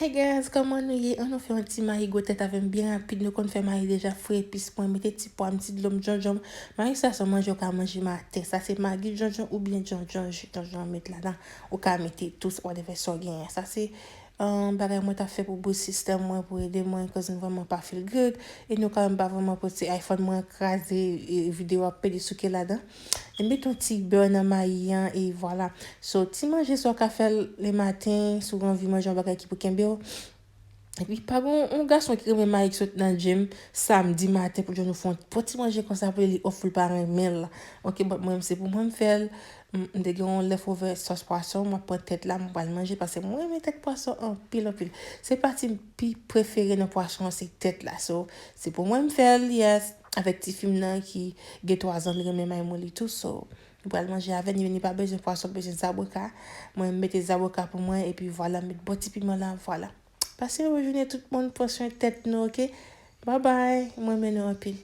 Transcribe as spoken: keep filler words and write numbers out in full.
Hey guys, kòman nou ye? Ann nou fè yon ti mayi gwo tèt avè m byen rapid. Nou konn fè mayi deja, fri epis mwen, mete ti pwa m, ti dlo m, djondjon m. Mayi sa se yon manje ou ka manje maten. Sa se magi djondjon oubyen djondjon, ji djondjon met ladan. Ou ka mete tou, whatever sa w genyen. Sa se um, bagay mwen t ap fè pou boost sistèm mwen, pou ede mwen, cause m vrèman pa feel good. E nou kanmenm pa vrèman pote iPhone mwen kraze, e videyo ap pede souke ladan. E met yon ti bè nan mayi an, e vwala. So, ti manje sa w ka fè l le maten, si w gen anvi manje yon bagay ki pou kenbe w. Epi, pa gen yon gason ki renmen mayi ki sot nan gym samdi maten pou l jwenn ou fè yon bon ti manje konsa pou li, li off, li pa renmen l. Ok, but mwen, se pou mwen m fè l. M, m te gen yon leftover sòs pwason, m ap pran tèt la, m pral manje, paske mwen renmen tèt pwason anpil, anpil. Se pati m pi prefere nan pwason an, se tèt la. So, se pou mwen m fè l, yes. Avèk tifi m nan ki gen twa zan, li renmen may mwen li tou. So, m pral manje avè l, li pa bezwen pwason, bezwen zaboka. Mwen, m mete zaboka pou mwen, epi vwala, m met bon ti piman la, vwala. Pase yon bon jounen tout moun, pran swen tèt nou, ok? Bye bye, mwen renmen nou anpil.